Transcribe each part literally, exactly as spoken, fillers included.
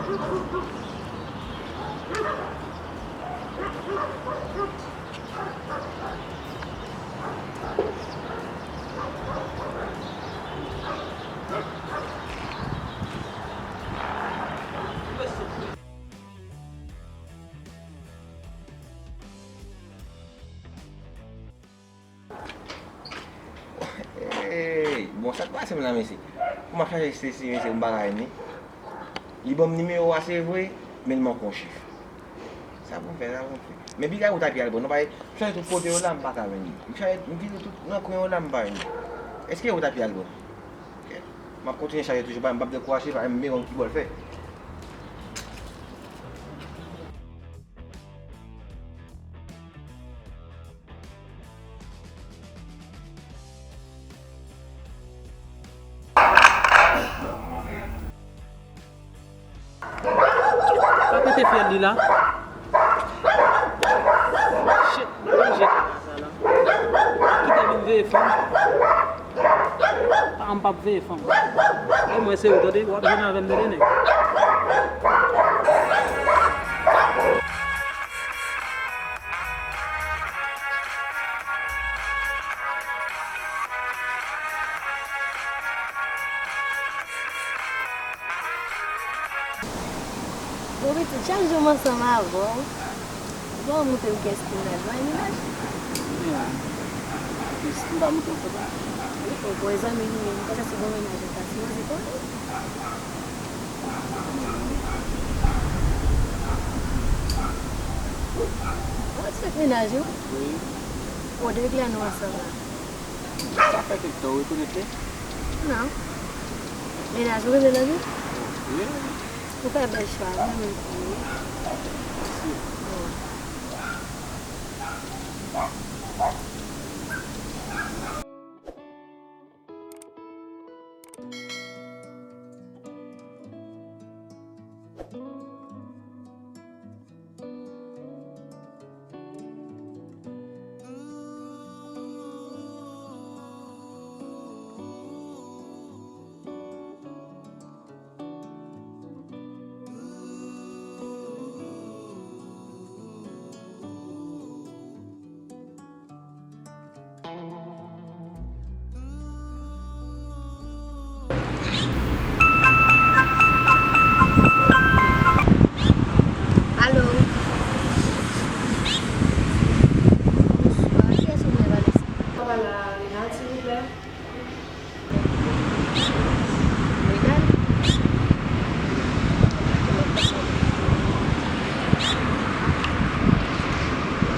Ey, bon, sa k pase m la, mesye? Pou m ap chache sesi, mesye, m pa ka jwenn li. Li ban m nimewo a, se vre, men l manke yon chif. Sa pou m fè, sa pou m fè. Men piga yo t ape al pran, non, paske m chache tout kote yo la, m pa ka jwenn li. M chache, m vire tout nan kwen yo la, m pa jwenn li. Èske yo t ape al pran? Ok. M ap kontinye chache toujou, pa, m p ap dekouraje, pa, m veye wè ki bò l fè. Pa pete fyèl li la. Shit, mwen jete sa la. Kite vin veye fanm. Pa m p ap veye fanm. E mwen se ou tande, w ap jwenn avè m tande nèg. Bon, pitit, chak jou m ansanm avè w. Bon, ou montre m kiyès ki mennaj mwen, mennaj? Ebyen, m pa montre w foto. Wi, o, bon, e zanmi nou ye, m panse se bon mennaj ou ta sipoze konnen. Ou respèk mennaj ou? Wi. O, depi kilè nou ansanm la? Sa fè kèk tan, ou rekonèt li? Non. Mennaj ou rele l anpil? Wi. Ou fè bèl chwa, mwen menm tou wi. Mèsi. Bon. Alo. Bonswa, kiyès ou vle pale sa? Papa la, Renal, silvouplè. Renal?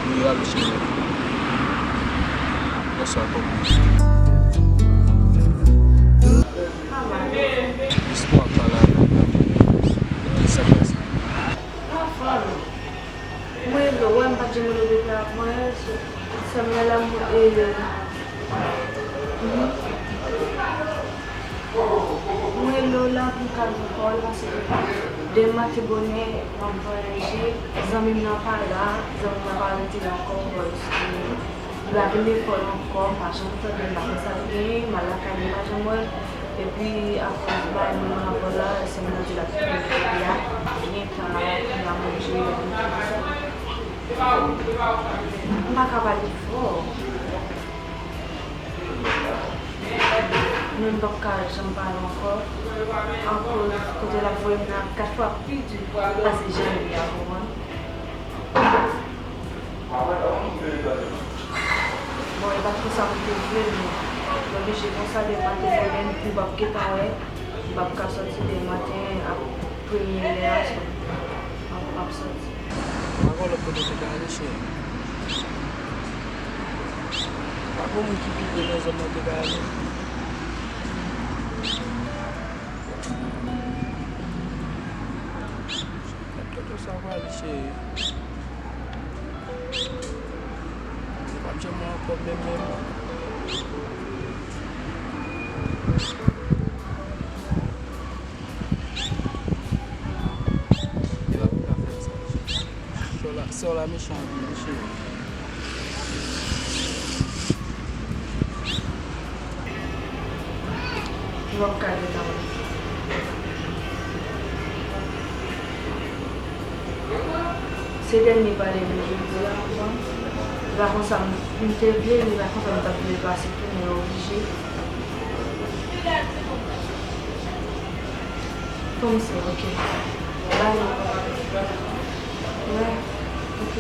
Wi, alo, cheri. Bonswa, kòman? Jis pou w ap pale avè m. Ki sa k pase? Anfòm. Mwen rele w, wè m pa t janm rele w depi avan, sè m nan la, mwen, e, mhm. Mwen rele w la pou m ka di w pawòl, paske demen maten bonè, m ap vwayaje, zanmi m nan pa la, zanmi m nan pa rete la ankò, bòs. Li pa vin lekòl ankò, m pa janm tande l, m pa konn sa l genyen, m al lakay li, m pa janm wè l. Epi, akoz bagay mwen nan rapò la, sè m nan di l ap kite peyi a, byen ta, li a manje, li a tout sa. M pa ka pale fò. Nou, m p ap ka janm pale ankò, akoz kote l ap voye m nan kat fwa pi di pase jan l ye a, konprann? Bon, e pa t konsa m te vle l, men m oblije konsa, demen maten bonè, m p ap gentan wè, m p ap ka sòti demen maten ak premye lè a, so, m ap, m ap sòti. Pa gen lòt kote w te ka ale, cheri? Pa gen moun ki pi pre nan zòn nan w te ka ale? Nèg toto sa pral, cheri. Li p ap janm wè ankò menm, menm. Li p ap ka fè m sa, cheri. Sè w la, sè w la mechan anpil, wi, cheri. Ou p ap ka gentan wè. Se dènye pale m jodi a, bon. Li pa konsa m, m te vle, li pa konsa m t ap vle pase tou, men oblije. Kòmsi, ok. Bye. Wè, ok.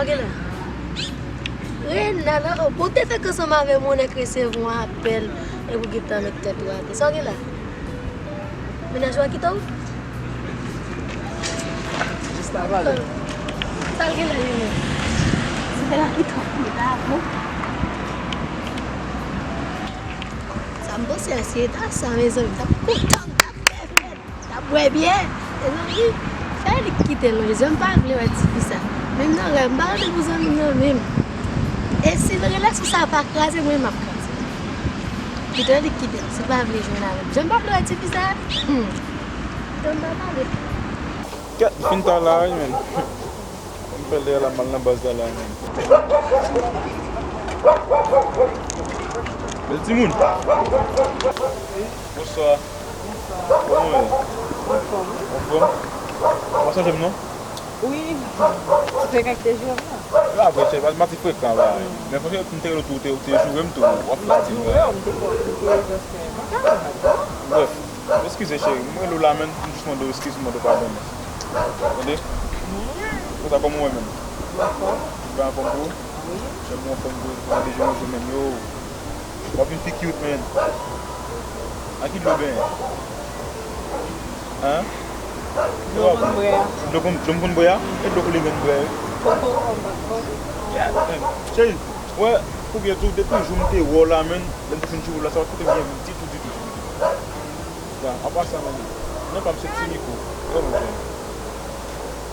Ok la. Rena, non, oh, pou te fèk ansanm avè m, ou nèk resevwa yon apèl, epi w gentan met tèt ou atè. Sa w gen la? Mennaj ou a kite w? Jis la pale. Sa l gen la li menm? Se la kite w pou ta bon. Sa m panse a si e ta sa, mezanmi, m t ap kontan, m t ap fè fèt. T ap bwè byè. Mezanmi, fè li kite l non, Jezi, m pa vle wè tifi sa. Menm nan rèv, m pa rete pou zanmi m nan menm. E si relasyon sa pa kraze, mwen m ap kraze. Kite li kite l, si l pa vle jwenn avè m. Jan m pa vle wè tifi sa. Hmm. Jan m pa pale. Kèt, m fin ta la wi, menn. M fè lè la, m al nan baz la la, menn. Bèl timoun. Bonswa. Kòman w ye? Anfòm. Anfòm? Ou pa sonje m non? Wi. Ou frekante jwè m nan? Yo, apre chè, m ti frekan la. Men franchman, m te rele w tou, ou te, ou te joure m tou. W ap fè ti joure, m te, m te just fè. Bref, eskize cheri, m rele w la menn, m jis mande w eskiz, m mande w padon. Tande? Konsa kòman w ye menm? Ou pa anfòm tou? Wi. Chè m anfòm tou, m ap deja yon jou menm yo. W ap vin pi cute, man. Ak ki dlo w benyen? Hein? Dlo w konn bwè a. Dlo konn, dlo m konn bwè a? E dlo koule m konn bwè a wi. Yeah, man. Cheri, wè, pou byen di w, depi jou m te wè w la, man, lè m te fin joure w la, sa pa t koute m byen ditou, ditou. Ya, apa sa, man, non pa m se Ti Miko. Kòman w ye?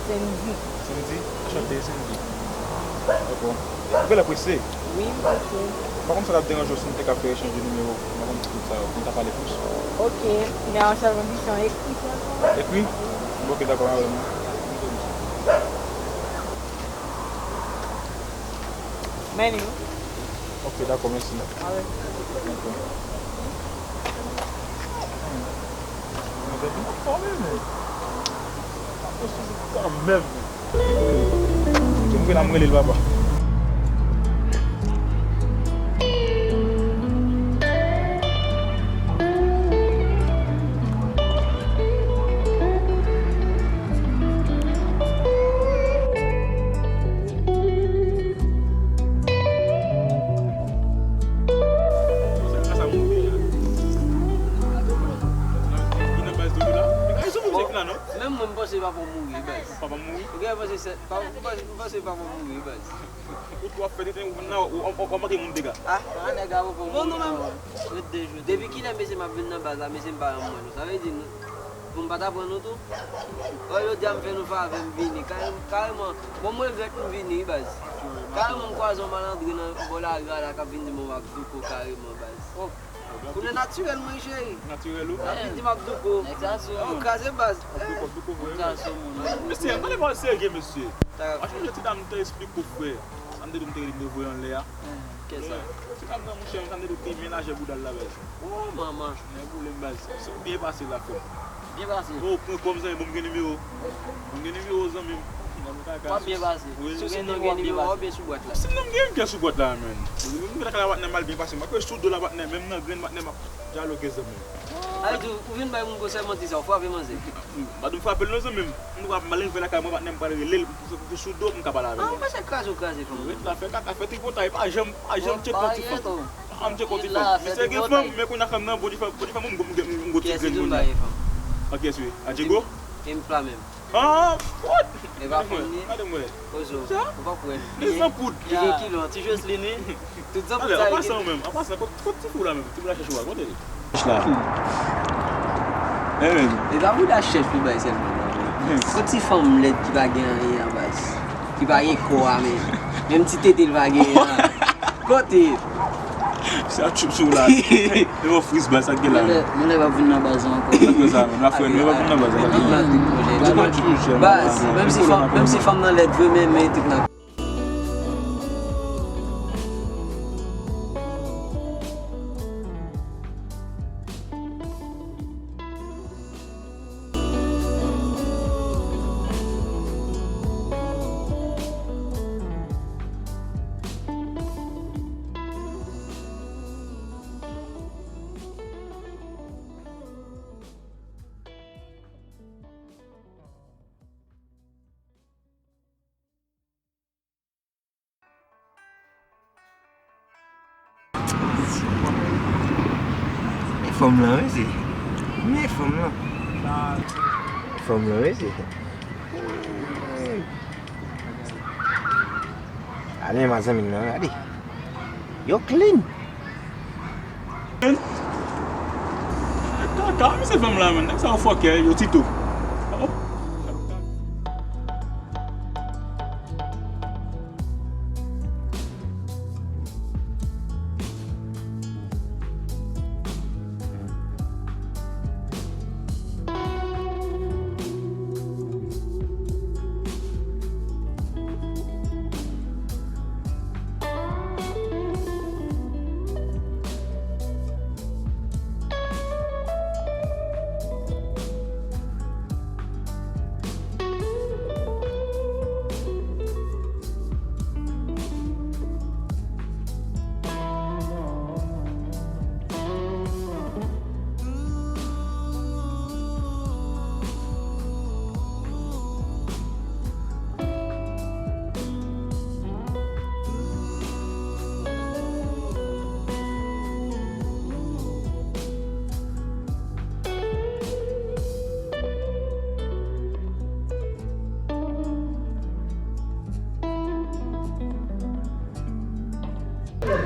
Sendy. Sendy? Anchante, Sendy. Dakò. Ou genlè prese? Wi, m prese. M pa konn si sa t ap deranje w si n te ka fè echanj de nimewo. M pa konn si tout sa, pou n ka pale plis. Ok, men an sèl kondisyon, ekri pou mwen. Ekri? Ok, dakò, m a wè nou. Men li wi. Ok, dakò, mèsi. A wè. Ok. Hmm. Mwen te di, m ap fòme, men. M ap fè sou kanmenm. Jan m gen la m rele l papa. Menm mwen, m panse papa m mouri, baz. Papa m mouri? Ou gen panse se, pa, m panse, m panse papa m mouri, baz. Ou twò fè tenten, ou nan, ou, ou, ou manke moun dega. Ah, pa nèg a poko mouri non, non, menm. Ret de jou. Depi kilè mesye m ap vin nan baz la, mesye m pa janm wè nou. Sa vle di nou, pou m pa ta pran nou tou? Wè, jodi a m fè nou favè, m vini. Kare-, kareman, bon, m regrèt m vini, wi, baz. Kareman, m kwaze yon malandren nan bò lari a la k ap vin di m, w ap douko kareman, baz. Oh. Koulè natirèl mwen, cheri. Natirèl ou? Epi di m ap douko. Nèg sa sou moun. Ou kraze baz. Ap douko, ap douko vre. Nèg sa sou moun. Mesye, pale pawòl serye, mesye. Franchman, jan ti dam te esplike w, frè, sa m te di w m te rele m te voye anlè a. Kiyès sa? Ti dam nan, monchè, sa m te di w te byen lajè bouda l la, baz. Oh, manman. Nèg boule m, baz. Si w byen pase la, frè m. Byen pase. Oh, pran kò m, zanmi, bon, m gen nimewo. Bon, m gen nimewo, zanmi m. W ap byen pase. Si w gen nimewo, w ap byen pase. Si m gen, m gen sou bwat la, menn. M gen nan kay la, patnè m, al byen pase. M ap sou do la, patnè, menm nan grenn, patnè, m ap dyaloge, zanmi m. A vle di, ou vin bay moun konsèy manti sa, ou frape manzè. M pa di m frape l non, zanmi m. M pral, m pral rive lakay mwen, patnè, m pral rele l, pou, pou sou do m ka pale avè l. Ah, ou pa se kraze, ou kraze fanm. Ret la, fè kaka, fè tripotay, pa janm, pa janm tcheke yon ti fanm. Pa janm tcheke yon ti fanm. Misye gen fanm, men kounye a fanm nan, bon, li fè, bon, li fè mwen m gwo, m gwo ti grenn kounye a. Kiyès ou vin bay fanm? A kiyès wi? A Diego? E m pla menm. Ah, what? E pa fanm li? Gade mwen. Ozo, ou pa kwè l. Li zanpoud. Li gen kilon, ti Joseline, wi. Tout zanpoud sa yo. An pasan ou menm, an pasan, kot, kot ti fi w la menm? Ti fi w la chèche w a, kote li? Chèch la. E menm. E pa bouda chèch pou bay sèlman, non, men. Kot ti fanm lèd ki pa gen anyen an baz. Ki pa gen kò a, men. Menm ti tete l pa gen an. Kote? Sa tchoup sou la. Yo, Fritz, baz, sa k gen la. Mwen lè, mwen lè pa vin nan baz la ankò. Sa k gen sa, la frè, nou pa vin nan baz la. Baz, menm si fanm, menm si fanm nan lèd vre, men, men tout nan Men fanm lan, mesye. Men fanm lan. Fanm lan, mesye. Ale, mazanmi nan, gade. Yo clean. Kaka, men se fanm la, man. Nèg sa yo fòkè, yo tito. Oh.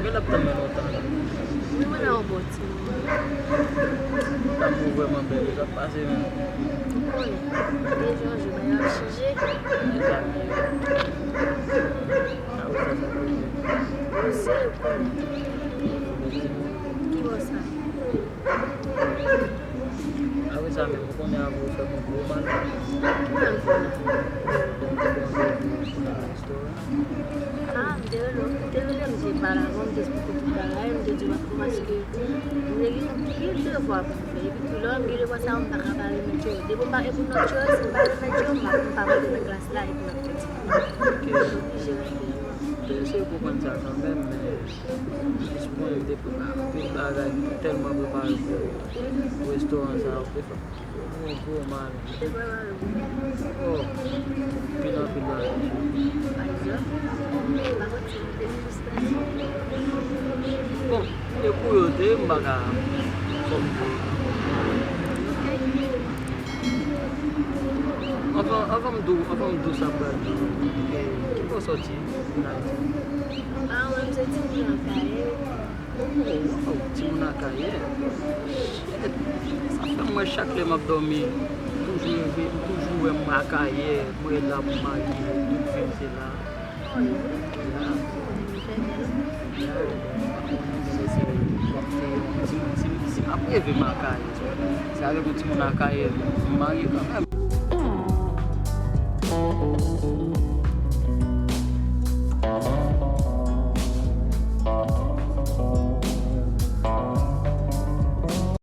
Gen l ap tann mwen lontan la. Wi, mwen la yon bon ti moman. Tanm ou vrèman bèl, sa pase menm. Ou konnen, de jou an jou, bagay ap chanje. Mezanmi. Sa ou sa, sa koze. Ou serye pou mwen. Ki bò sa? Apre sa menm, ou konnen avè w fè m yon gwo mal. Ki mal m fè w la? Donk, ou konn nan restoran. Ah, m te rele w, m te rele m te pale avè w, m te esplike w tout bagay, m te di w pa pou paske m te gen anpil devwa pou m fè. Epi tou lè m gen devwa sa yo, m pa ka pa remèt yo. Depi m pa gen pou nòt yo, si m pa remèt yo, m pa, m pa pote nan klas la epi m ap pèdi. Ok. M oblije rete. M te eseye konprann sa kanmenm, men jis pou mwen, m te prepare anpil bagay, m tèlman prepare pou restoran sa yo, te fè m gwo, gwo mal. Te prepare pou? Oh, anpil, anpil bagay. Pa egzanp? Bon, e kou yo te, m pa ka fè m gwo. Anvan, anvan m di w, anvan m di w sa m pral di w, e, ki bò w sòti? Nan Ayiti. Ah, mwen, m se timoun Akayè. Oh, wow, timoun Akayè. Shit. Sa fè m wè chak lè m ap dòmi, m toujou reve, m toujou wè m Akayè, mwen la pou m marye, tout vi m se la. Oh, e vre? Ya. Ou fè byen, non? Ya. Si, si, si, si m ap reve m Akayè, se avèk yon timoun Akayè m marye kanmenm.